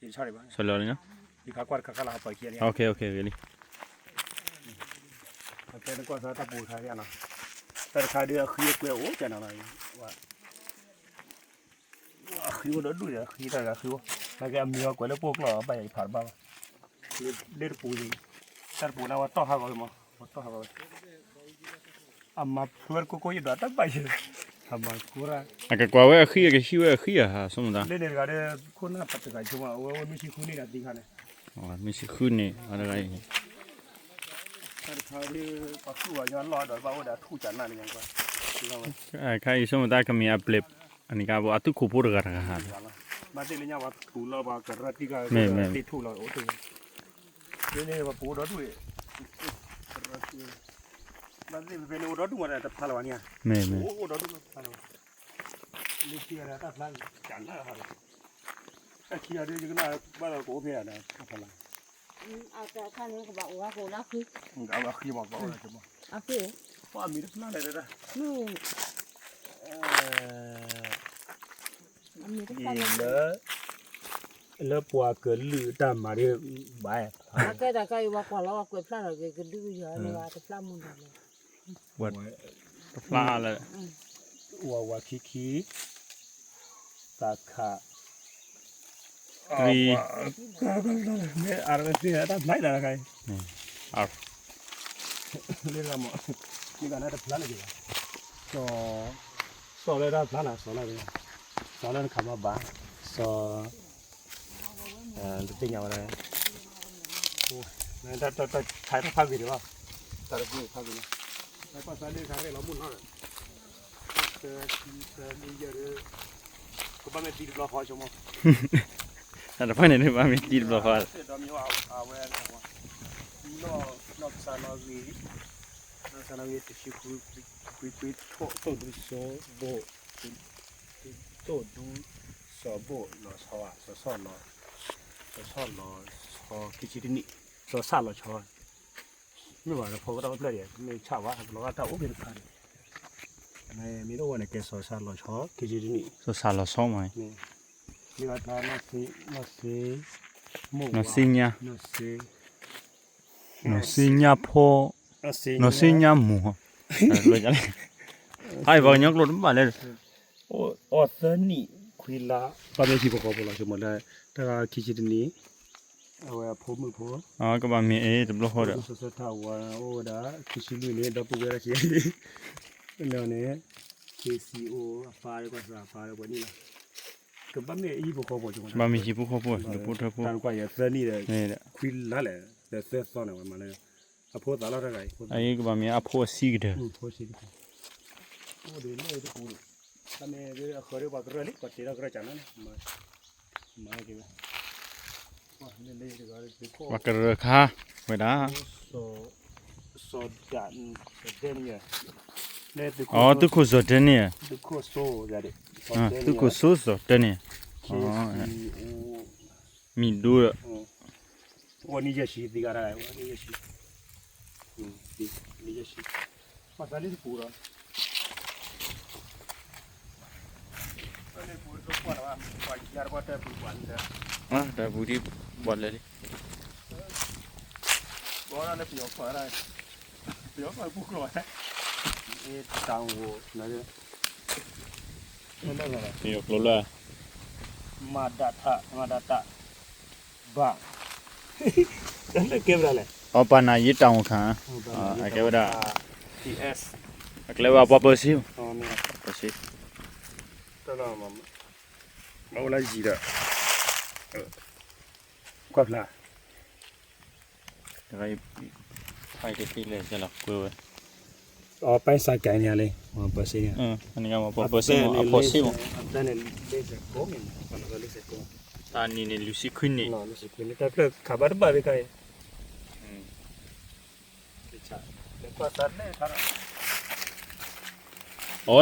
ယဆၢလီၤလံနီၤ, ယကကွၢ်တခါခါလၢဟးပှၤခံဂၤလံ, အခဲနကွၢ်သးတၢ်ပူၤတခါ, တၢ်တခါဒ်အဃံအကွဲအိၣ်ကနၤလီၤ, အဃံအိၣ်ဒီဒူၣ်ဒီး အဃံတၢ်တဂၤဃံအိၣ်, နာ်က့အမံၤအီၤကွဲးလၢပအိၣ်ကျီၢ်ဘၣ်ယၤယဖးတဘၣ်ဘၣ်, လၢတပူၤ, တၢ်တပူၤန့ၣ်ဝဲတီၢ်ဟးဂီၤမး, ဝဲတီၢ်ဟးဂီၤဝဲ အမၤဖျိဝဲတကိးကိးယဒွးတၢ်ဘၣ်ယဲ, အမၤကိးရၣ်, အကကွၢ်ဝဲအဃံအကဟံၣ်ဝဲအဃံအဟးဆိကမိၣ်တၢ်, လၢန့ၣ်တဂၤဒီး ခိၣ်နၢ်ပတဂၤဆိကမိၣ် အဝဲအိၣ်မုၢ်ဆံဃုန့ၣ်ဒီးသံခါန့ၣ်, မုၢ်ဆံဃုန့ၣ် အတဂၤအံၤ, တၢ်တခါဒ် ပှၤဃုဝဲညီလီၢ်ဒီးဘၣ်အိၣ်ဒီးအထူၣ်ကနၣ်န့ၣ်, ခါအံၤဆိကမိၣ်တၢ်ကမ့ၢ်အပျဲၢ်, အန့ၣ်ကဘၣ်အသုးခိၣ်ဖိတဂၤတဂၤဟး, ဘၣ်သ့ၣ်လၢညါပှၤထူးလီၤပှၤကရၢတံၢ်ကသ့ၣ်ထူၣ်လီၤအိၣ်တ့ၢ်, လၢန့ၣ်ပှၤပူၤဒီဒူၣ် ဘၣ်သ့ၣ်ဖဲန့ၣ်အိၣ်ဒီဒူၣ်မးဒီးတဖျါလၢၤဘၣ်န့ၣ်ဧါ, မ့ၢ်မ့ၢ် အိၣ်ဒီဒူၣ်မးတဖျါလၢၤဘၣ်, လၢခံဂၤဒီးတၢ်ဖျါကနၣ်ဟးလီၤ, တၢ်ခံဂၤဒီးယကနၣ်ဘၣ်ဒီးကအိၣ်ဖဲဒၣ်တဖျါလၢၤ, အတခါန့ၣ်ကဘၣ်အိၣ်ဂၤကအိၣ်လၢအဃံ, အဃံမးကဘၣ်အိၣ်လၢအဃံ, ပှၤမံၤတဖျါလဲၣ်တဒၣ်, အံၤလၢ လၢပှၤကလုာ်တၢ်မၤဒ်ဘၣ်, အကဲတၢ်ခါအံၤ ပှၤကွၢ်လီၤပှၤကွဲးဖျါထီၣ်က့ၤကဒုကယၤန့ၣ်ဘၣ် တဖျါမုၢ်နၤလဲၣ်, တဖျါလၢ ဝၤဝၤခံခံ သးခး တြံ မ့ၢ်အါရသ့ၣ်တၢ်ဖျါအံၤတၢ်ခါအံၤ, လၢမ့ၢ်ဂၤန့ၣ်တဖျါလၢၤက့ၤဘၣ်, စီၤ စီၤလၢတၢ်ဖျါနၤ စီၤလၢ စီၤလၢနခးမၤဘၣ်, စီၤ တသ့ၣ်ညါဝဲဒၣ်, တၢ်တဖၣ်ဂ့ၤဒံးဘၣ်, တၢ်တဖၣ်ဂ့ၤဖးဂ့ၤလီၤ, တၢ်ပၢ်သးလၢခါရဲၣ်လီၤမုၢ်နီၤ, တၢ်ခံသၢလွံၢ်ယဲၢ်ဒီး ကဘၣ်မ့ၢ်သံတဘျီဃီဆိကမိၣ်, တၢ်တဖၣ်န့ၣ်ဘၣ်မ့ၢ်သံတဘျီဃီ, ဒီးမ့ၢ်အဝဲ နီၢ်ကစၢ်နီၣ်ဂံၢ်, နီၢ်ကစၢ်နီၣ်ဂံၢ်တဆံဃု, ကွ့ကွ့ သိၣ်ဒူစီၤဘိၣ်, သိၣ်ဒူ စီၤဘိၣ်လီၤဆီ, စီၤဆီၣ်လီၤ, စီၤဆီၣ်လီၤဆီ ခံဆံတနံၣ်, စီၤဆၣ်လီၤဆီ, မ့ၢ်ဘၣ်ဒီးဖီကတၢၢ်အိၣ်ဖျဲၣ်ဒံး မ့ၢ်ဆၣ်ဝါ ကလီၤဂာ်တၢ်အိၣ်ဖဲတခါန့ၣ်, မ့ၢ်တအိၣ်ဝဲန့ၣ် ကဲစီၤဆၣ်လီၤဆီ ခံဆံတနံၣ်, စီၤဆၣ်လီၤဆီမး, မ့ၢ်ဘၣ်ဖျါ နီၢ်စ့ညါ, နီၢ်စ့ညါဖိ, နီၢ်စ့ညါမိၢ်, ဟဲပှၤကညီကျိာ်တဘၣ်လဲၣ်, အိၣ်သၢနံၣ်ခွံလါ, ဘၣ်မ့ၢ်ဟံၣ်ဖိဃီဖိလီၤ ဆိကမိၣ်လၢ တဂၤခံဆံတနံၣ်, အဝဲအဖိမုၣ်ဖိ, ကဘၣ်မ့ၢ်အ့တဘျီဃီဒီး, စီၤဆၢထၢၣ်ဝါအိၣ်ဝဲဒၣ် ခံဆံလွံၢ်န့ၣ် ဒီပုၢ်ဝဲၢ်ဒၣ်ခံဂၤန့ၣ်, န့ၣ် KCO အပၢ်ဒီးကွၢ်စၢ်အပၢ်ဒီးပှၤန့ၣ်လီၤ, ကဘၣ်မ့ၢ်ဟံၣ်ဖိဃီဖိ, ဘၣ်မ့ၢ်ဟံၣ်ဖိဃီဖိ ဒိၣ်ဖိထၢဖိ, တၢ်ကွၢ်ယၤသၢနံၣ်ဒီး, ခွံလါလဲၣ်, ဒီးသၢသီန့ၣ်ဝဲမၤလၢ, အဖိသၣ်လီၤတဂၤအံၤ, အအံၤကဘၣ်မ့ၢ်အဖိအဆံးကတၢၢ်, အိၣ်ဒ်န့ၣ်တပူၤ, တၢ်မ့ၢ်အဃၢၤဒီးပှၤကရၢလံ ပှၤတ့ထီၣ်ကရၢကၢ်နီၤန့ၣ်, မၤက့ၤဝဲ, ပှၤကရၢခါ, ဝဲဒၣ်, စီၤဒၣ်, စီၤဒဲန့ၣ်, အသုးခိၣ်စီၤဒဲန့ၣ်, သုးခိၣ်စိစီၤဒဲန့ၣ်, မံၤဒိၣ်ဒီး, အိၣ်နံၣ်ယဲၢ်ဆံသံဂၤဒၣ်, အိၣ်နံၣ်ယဲၢ်ဆံ, နံၣ်ယဲၢ်ဆံ, ပှၤသးလံတပူၤဒီး တၢ်ပူၤဒ်ဘီၣ်လဲၣ်လံ, ပယီၤကျိာ်လၢ, မၤဒၣ်ထး, မၤဒၣ်တၢ်, ဘၣ်, တၢ်လၢကဲဝဲဒၣ်လဲၣ်, အပာ်နၤယ့တၢ်အိၣ်ခါ, အကဲဝဲဒၣ်, အကလဲၤဝဲပှၤပၢၤစ့, ပၢၤစ့, ဘၣ်အိၣ်လၢယံၤဒီး, ကွၢ်ဖျါ ဖဲတသ့လဲၣ် ကဲလီၤကွဲဝဲ, အပၢ်စးကဲန့ၣ်လံ, ပၢၤစ့န့ၣ်, ပၢၤစ့မး အဖိစ့မး, တၢ်နံၤန့ၣ် လွံၢ်ဆံခွံနံၣ်, တၢ်ဖျၢၣ်ခးဘၣ်တဘၣ်သ့ၣ်ခါအံၤ, အီ